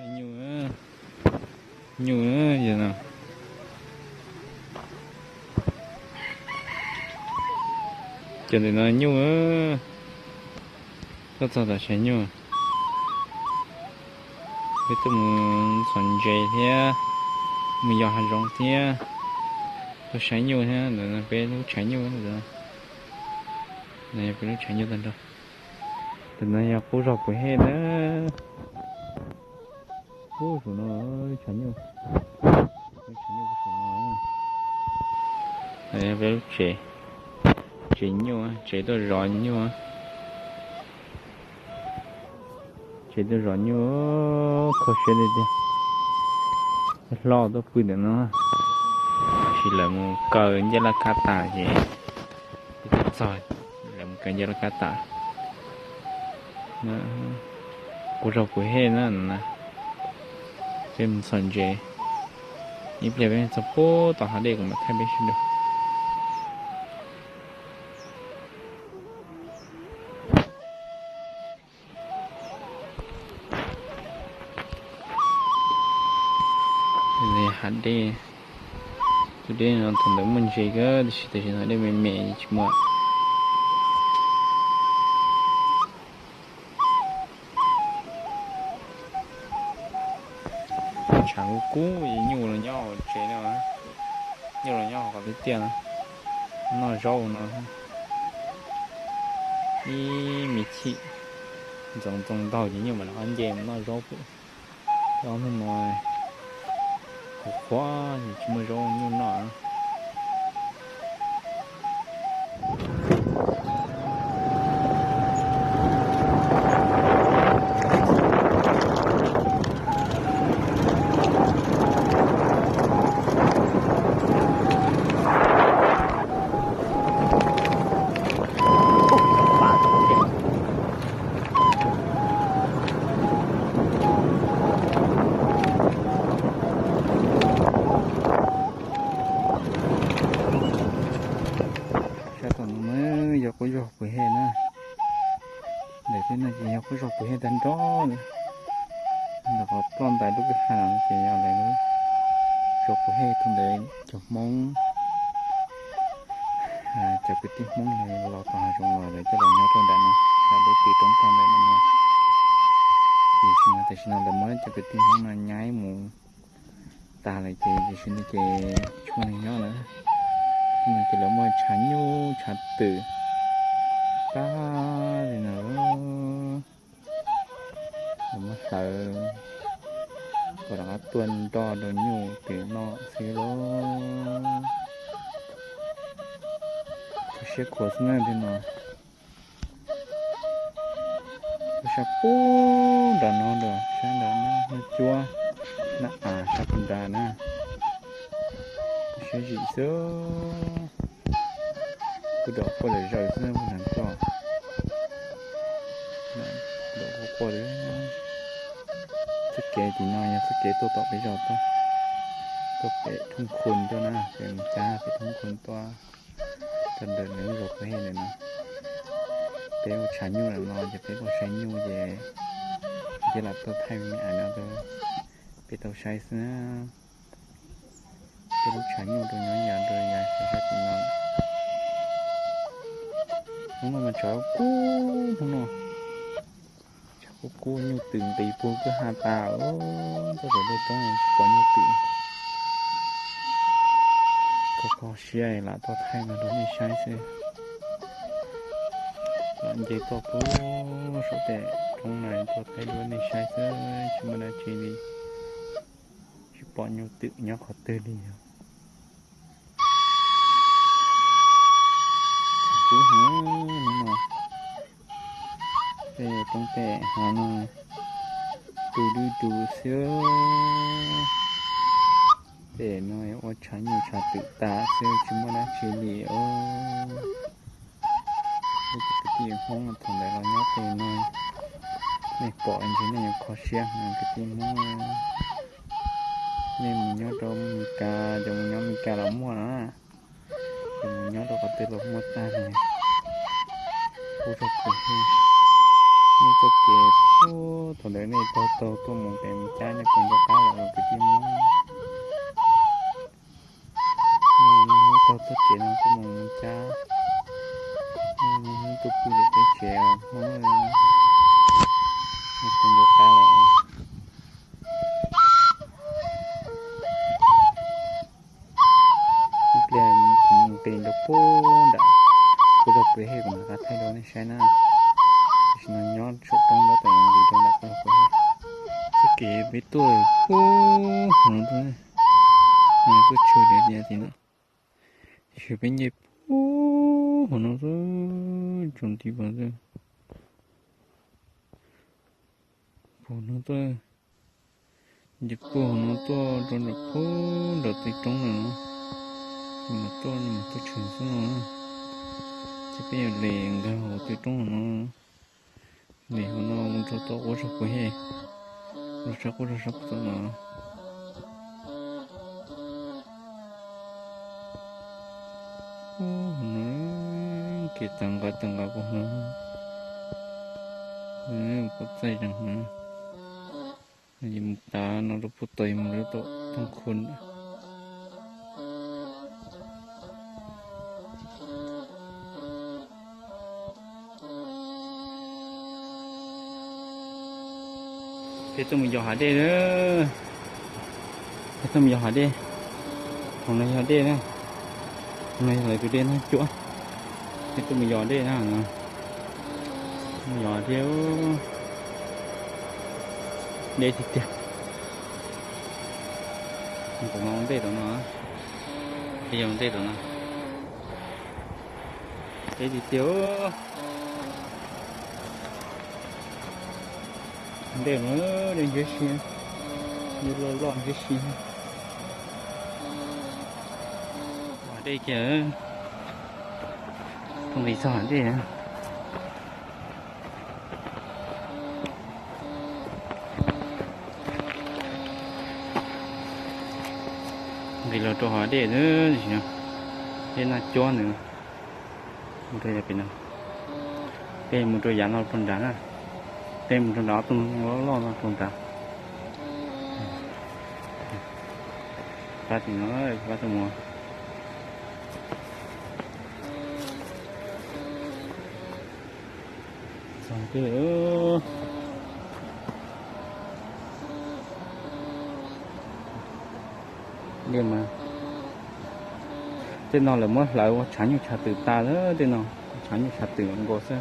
Nyuj, nyuj, yog no. Cov ntawm no nyuj, tuaj txog tom tshav nyuj. Peb tuaj mus ntxhov ntses thiab mus yos hav zoov thiab. Tuaj saib nyuj thiab, ntawm no peb lub tshav nyuj, ntawm no yog peb lub tshav nyuj tag nrho. Ntawm no yog qub zos Pus Hej na. Ub, saum no tshav nyuj, tshav nyuj saum no. Peb lub tsev, tsev nyuj, tsev tuaj zov nyuj. Tsev tuaj zov nyuj, kho siab tiag tiag. Hlob tuaj pw ntawm no, tab sis lawv mus kaw ncej laj kab tas ces peb tuaj txog, lawv mus kaw ncej laj kab tas. Qub zos Pus Hej na, peb mus ntxhov ntses, ib pliag peb txog pub tom hav dej kuv mam thaij peb sib nrug. Hav dej, tus dej no thaum ntawd muaj ntses kawg, tab sis tam sim no dej me me tsis muaj. Tshav kub kub, nyuj los nyob hauv tsev no, nyuj los nyob hauv qhov tiaj tiaj no, noj zaub no. Ib me chim ntxoov ntxoo ntaug ces nyuj mam li nce mus noj zaub pem. Ob hnub no qhuav qhuav ces tsis muaj zaub nyuj noj. Sab tom no yog qub zos Pus Hej na. Ntawm tej no ces yog qub zos Pus Hej tag nrho. Ntawm qhov ploj ntais lub kwj ha no ces yog lawv zos Pus Hej thaum ntawd cov Hmoob, cov kwv tij Hmoob los tom hav zoov los lawv coj los nyob rau nram no, nram lub twm roob ploj ntais no. Tiam sis mas tam sim no lawv muab cov kwv tij Hmoob no nyaib mus tas lawm ces tiam sis no ces tsis muaj neeg nyob lawm. Ces lawv muaj tshav nyuj tshav twm tag li no. Lawv muab hlawv kom rov qab tuaj nroj rau nyuj twm noj xwb lauj. Kho siab khuav xwb na tej no. Sab pub nram no lawm, sab nram no, Naj Cuab, Naj Av sab pub nrad na. Siab zim xwb. Kuv dom quaj lawm zaws xwb puag nrad ko. Dom quaj quaj li. Txoj kev tim no yog txoj kev tuaj tom peb zos tuaj, tuaj pem Thoob Khun tuaj na, pem Moos Cab pem Thoob Khun tuaj rau ntawm nws lub zos Pus Hej ntawm no. Peb ua tshav nyuj lawm no ces peb tuaj saib nyuj ces cia lam tuaj thaij me me no rau peb tau saib xwb. Peb lub tshav nyuj rau nyob yam rau yav sab tim no. Hnub no mas tshav kub hnub no. Tshav kub kub nyuj twm nqis puag kwj ha tas, tuaj tom dej roob tsis pom nyuj twm. Kho kho siab lam tuaj thaij no rau nej saib xwb. Lam nce tuaj puag saum tej roob no tuaj thaij rau nej saib xwb, tsis muaj dab tsi li. Tsis pom nyuj twm nyob qhov twg li os. Kub heev hnub no. Tej roob tej hav no tu dub du xwb. Tej no ua tshav nyuj tshav twm tas xwb tsis muaj dab tsi li os. Lub kwv tij Hmoob thaum ntawd los nyob tej no, nej pom ntsis nej yuav kho siab heev kwv tij Hmoob. Nej mus nyob rau Mes Kas, cov mus nyob Mes Kas los muaj na, cov mus nyob rau qhov twg los muaj tag li. Qub zos Pus Hej. Nej txoj kev, thaum ntawd nej taug taug tuaj mus pem Moos Cab, nej puas nco qab lawm kwv tij Hmoob? Nej hnub taug txoj kev no tuaj mus Moos Cab, nej hnub tuaj pw ntawm teb chaws Hmoob, nej puas nco qab lawm? Ib pliag kuv mus nqis rau puag nram qub zog Pw Hej, kuv mam rov qab thaij rau nej saib na. Tam sim no nyob saum roob ntawd, tam sim no nqis rau nram qub zog Pw Hej. Txoj kev peb tuaj puag hauv no tuaj, tuaj tshwm daim tias tim no, tiam sis peb nce puag hauv no tuaj, tsaus nti puag tuaj, puag no tuaj, nce puag hauv no tuaj rau nram puag nram tej roob na no, ces mam tuaj, mam tuaj tshwm xwb no. Ces peb yuav li nkag hauv tej roob no, li hauv no mus rau tom qub zog Phu Hej, rau sab qub zog sab tom no. Kev tawv nqa tawv nqa puag hauv, puag txaij zeeg na. Mus tav no rau puag tod mus rau tom Thoob Khu na. Peb tuaj mus yos hav dej, peb tuaj mus yos hav dej. Hauv no yog dej na, hauv no yog lawv tus dej Nab Cuab. Peb tuaj mus yos dej na, mus yos dej, deb tiag tiag. Tom no ntej tom no, peb yog ntej tom no, deb tiag tiag. Ntej no dej ntshiab si, dej loj loj ntshiab si. Hav dej kiag, nqis txog hav dej. Nqis los rau hav dej, dej Nab Cuab ntawd. Mus rau yav pem no, peb mus rau yav no rau nrad na. Peb mus rau nrad ob tug loj loj no rau nrad. Pab tim no, pab tuaj mus. Txog twg, dej mas, tej no lawv muab hlawv ua tshav nyuj tshav twm tas lawm, tej no tshav nyuj tshav twm nkaus xwb.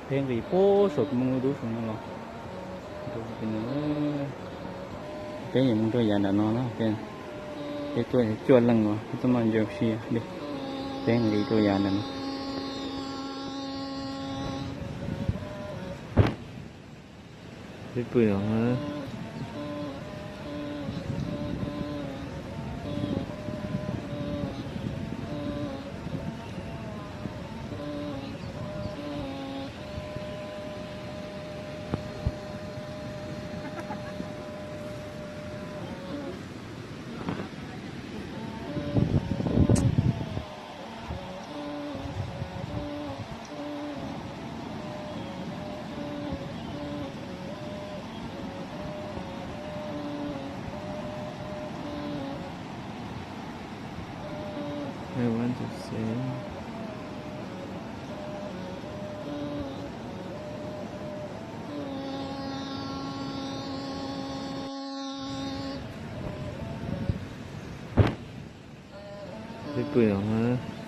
Peb nqis puag saum tus moo dub saum no los, peb yuav mus rau yav nram no na. Peb tuaj cuaj leej los peb tuaj noj ncau si li, peb nqis rau yav nram no. Peb pw os. Peb pw os.